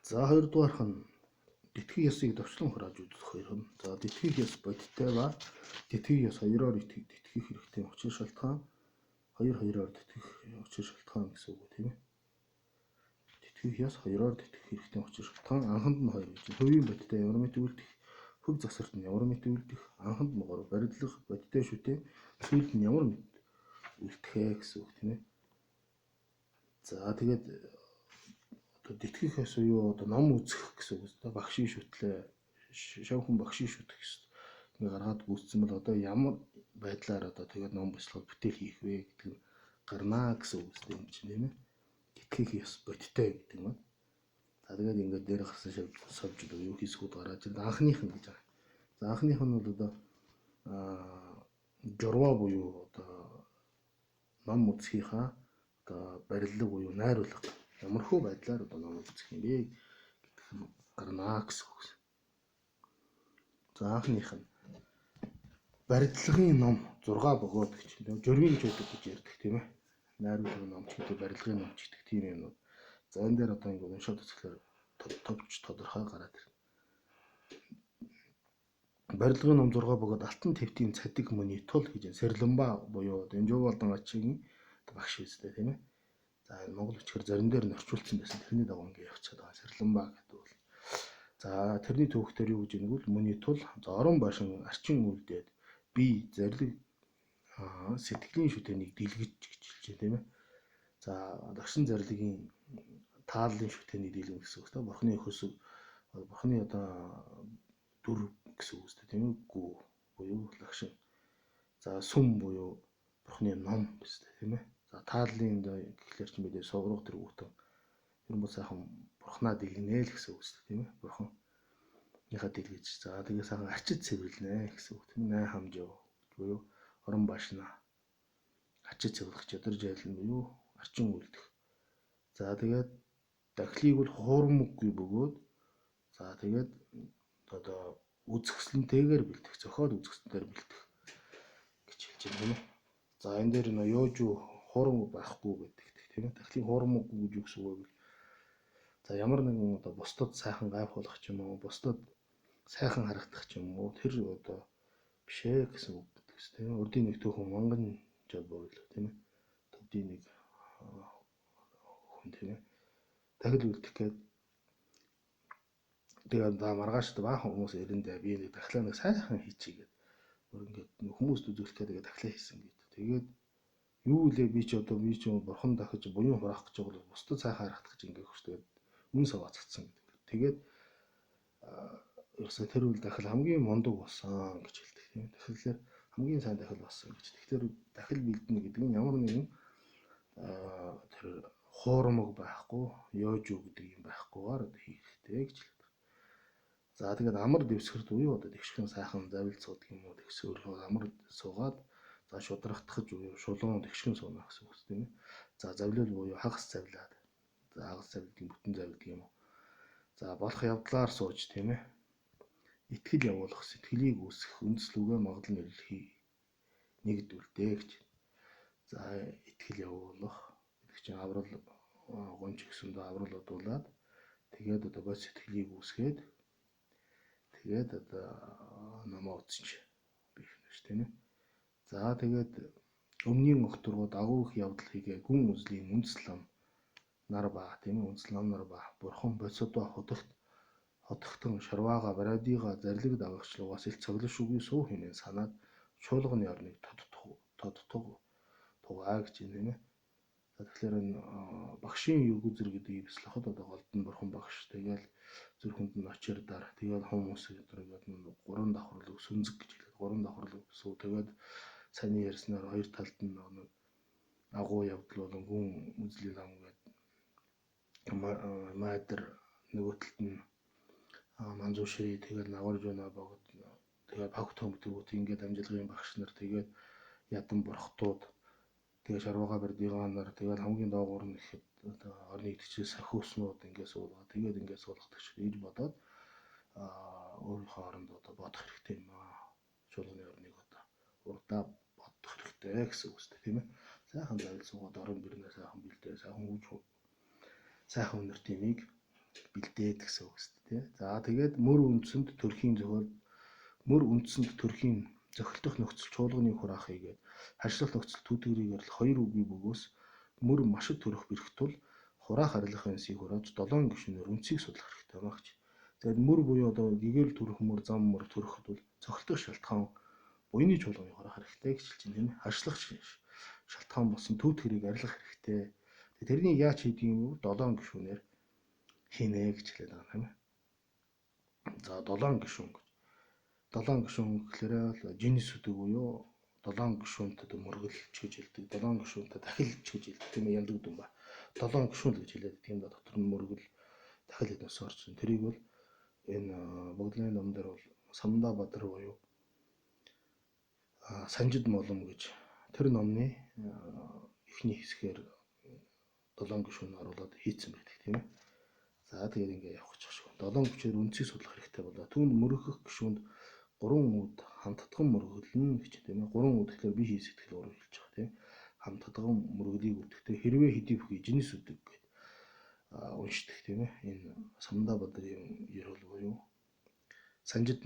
За хоёрдугаарх нь тэтгэх ёсыг товчлон хурааж үзэх хоёр юм. За тэтгэх ёс бодиттой ба тэтгэх ёс хоёроор тэтгэх хэрэгтэй учир шалтгаан хоёр хоёроор тэтгэх учир шалтгаан гэсэн үг тийм ээ. Тэтгэх ёс хоёроор тэтгэх хэрэгтэй учир шалтгаан анханд нь хоёр гэж. Хувийн бодиттой ямар мэт үлдэх, хөв засарт нь ямар мэт үлдэх, анханд нь 3 барилга бодиттой шүтээ, сүүлд нь ямар мэт үлдэх ээ гэсэн үг тийм ээ. За тэгээд одоо тэтгэх ёс юу одоо ном үзэх гэсэн үг үү? Багшийн шүтлээ, шавхан багшийн шүтэх гэсэн ингээ гаргаад гүйцсэн бол одоо ямар байдлаар одоо тэгээд ном бяцлал бүтээл хийх вэ гэдэг нь гарнаа гэсэн үг үстэй юм чинь тийм ээ. Тэтгэх ёс бодиттой гэдэг юм. За тэгээд ингээд дээр гарсан шавж юу хийсгүүд гараад ирдэг. Анхных нь гэж байгаа. За анхных нь бол одоо журва буюу одоо ном үзхийнхаа одоо барилга буюу найруулга ямархуу байдлаар одоо ном үзэх юм бэ гэдэг нь гарнаа гэсэн үг. За анхных нь барилгын ном 6 богоод гэж тийм журвийн чөдөг гэж ярьдаг тийм ээ. Найруулгын ном ч гэдэг барилгын ном ч гэдэг тийм юмнууд. За энэ дээр одоо ингээд уншаад үзэхлээр товч тодорхой гараад ирнэ. Барилгын ном 6 богоод алтан твтийн цадиг мөний тул гэж Сэрлэмба буюу одоо энэ Жувалдан ачийн багш үстэй тийм ээ. За энэ монгол бичгээр зарим дээр нь орчуулсан байсан. Тэрний дагуу ингээд явчихад байгаа. Сэрлэмба гэдэг бол. За тэрний түүхтэр юу гэж ингэвэл мөний тул за орон байшин арчин үлдээд би зарлиг сэтгэлийн шүтэнийг дэлгэж гэж хэлж байна тийм ээ. За дагшин зарлигийн тааллын шүтэнийг дийлгэн гэсэн үг тийм. Бурхны хөсөг бурхны одоо дүр гэсэн үг үстэй тийм ээ. Гүү буюу лагшин. За сүм буюу бурхны ном гэстэй тийм ээ. За тааллын гэхлээр чинь мэдээ суурга тэр үгтэн ер нь бол сайхан бурхнаа дэлгэнэ л гэсэн үг үстэй тийм ээ. Бурхан яхаа дэлгэж за тэгээ сайхан арчид цэвэрлэнэ гэсэн үг тийм ээ. Най хамжаа буюу орон башна арчид цэвэрлэх чадвар жайлна буюу арчин үлдэх. За тэгээд дахлыг бол хуурмаггүй бөгөөд за тэгээд одоо үзэсгэлэнтэйгээр бэлдэх, зохиол үзэсгэлэнтээр бэлдэх гэж хэлж байна тийм ээ. За энэ дээр нөө ёож хуурмаг байхгүй гэдэг тийм ээ. Дахлыг хуурмаггүй гэж юу гэсэн үг вэ? За ямар нэгэн одоо бусдад сайхан гайхуулах ч юм уу, бусдад сайхан харагдах ч юм уу, тэр одоо биш ээ гэсэн үг гэдэг чинь тийм ээ. Урдын нэг түүхэн манган жол буйлаа тийм ээ. Төвдийн нэг хүн тийм ээ. Дахил үлдэх гээд тэгээд за маргааш баахан хүмүүс ирэндээ би нэг дахлаа нэг сайхан хийчихье гээд бүр ингээд хүмүүст үзүүлэх гээд тэгээд дахлаа хийсэн гэдэг. Тэгээд юу лээ би чи одоо би чи бурхан дахиж буян хураах гэж байгаа бол бусдад сайхан харагдах гэж ингээд хөш тэгээд үн саваацсан гэдэг. Тэгээд ерөөсөө тэр үйл дахил хамгийн мундаг болсон гэж хэлдэг тийм. Тэгэхээр хамгийн сайн дахил болсон гэж. Тэгэхээр дахил бэлдэнэ гэдэг нь ямар нэгэн тэр хуурмаг байхгүй, ёож юу гэдэг юм байхгүйгээр одоо хийх хэрэгтэй гэж хэлдэг. За тэгээд амар дэвсгэрт буюу одоо тэгшхэн сайхан завил суудаг юм уу тэгсээр амар суугаад за шудрагдах буюу шулуун тэгшхэн сууна гэсэн үг тийм ээ. За завлал буюу хагас завлаад за хагас завлдгийн бүтэн завлдаг юм уу. За болох явдлаар сууж тийм ээ. Итгэл явуулах, сэтгэлийг үүсгэх, үндэслүүгээ магадлал нэрлэхийг нэгдүүлдэг гэж. За итгэл явуулах гэдэг чинь аврал гонч гэсэндээ аврал удуулаад тэгээд одоо бод сэтгэлийг үүсгээд тэгээд одоо номоо үзчих бих нэш тийм ээ. За тэгээд өмнгийн огторгоо дагуу их явдал хийгээ гүн үзлийн үндэслэм нар ба тийм ээ үндэслэм нар ба бурхан бодсодоо худагт хотхтон шарваага барадига зарлиг дагагчлуугаас ил цоглол шүгүй суу хэмээн санаад чуулганы орныг тодтог тугаа гэж юм тийм ээ. За тэгэхээр энэ багшийн юг үзэр гэдэг бяцлахад одоо голд нь бурхан багш тэгэл зүрхэнд нь очир дар тэгэл хүмүүс гэдэг нь гурван давхарлаг сүнзэг гэж хэлээд гурван давхарлаг суу тэгээд саяны ярьснаар хоёр талд нь нэг агуу явдал болон гүн үзлийн лам гэдэг майдар нөгөө талд нь манзуушри тэгэл нагваржуна богд тэгээд пагт төмтгүүд ингээд амжилгын багш нар тэгээд ядан бурхтууд тэгээд шарвага бардигаанаар тэгээд хамгийн доогуур нь гэхэд одоо орны итгэжээс сахиуснууд ингээд суулгаа тэгээд ингээд суулгадаг шиг гэж бодоод өөрийнхөө оронд одоо бодох хэрэгтэй юм аа. Чуулганы орныг одоо урдаа бодох хэрэгтэй гэсэн үг үстэй тийм ээ. Сайхан завил суугаад орон бэрнээ сайхан бэлдээ сайхан үж сайхан өнөрт имийг Бэлдээд гэсэн үг шүү дээ. За тэгээд мөр үндсэнд төрхийн зохиол мөр үндсэнд төрхийн зохилдох нөхцөл чуулганы хураах хийгээд харшлах нөхцөл түүтгэрийгээр л хоёр үгүй бөгөөс мөр машид төрөх бэрх тул хураах арилгах энсийг хурааж 7 гишүүнээр үндсийг судлах хэрэгтэй байна гэж. Тэгээд мөр буюу одоо гэгэрэл төрөх мөр, зам мөр төрөхөд бол цохилдох шалтгаан буяны чуулганы хураах хэрэгтэй гэж хэлж байна, тийм ээ. Харшлах шалтгаан болсон түүтгэрийг арилгах хэрэгтэй. Тэгээд тэрнийг яаж хийдэг юм бэ? 7 гишүүнээр хийнэ гэж хэлээд байгаа юм, тийм ээ. За 7 гишүүн гэж. 7 гишүүн гэхлээрээ л жинис үдэг буюу 7 гишүүнтэй мөргөлч гэж хэлдэг. 7 гишүүнтэй дахилч гэж хэлдэг, тийм ээ, яндаг дүн ба. 7 гишүүн л гэж хэлээд тийм да, дотор нь мөргөл дахил хэд бас орж ин. Тэрийг бол энэ Богдлын ном дээр бол Самдаа Бадар буюу Санжид молом гэж тэр номны эхний хэсгээр 7 гишүүн оруулаад хийцэн байдаг, тийм ээ. За тэгээд ингээ явах гэж шүү. 7 гүчээр үндсийг судлах хэрэгтэй болоо. Түүнд мөргөх гишүүнд 3 үд хамтдган мөргөлнө гэж, тийм ээ. 3 үд гэхлээр бие хий сэтгэл уруу хэлж байгаа, тийм. Хамтдган мөргөлийг үтгэхдээ хэрвээ хэдий бүхий жинс үдэг гэд уншдаг, тийм ээ. Энэ Самдаа Бадрын ерөөл буюу Санжид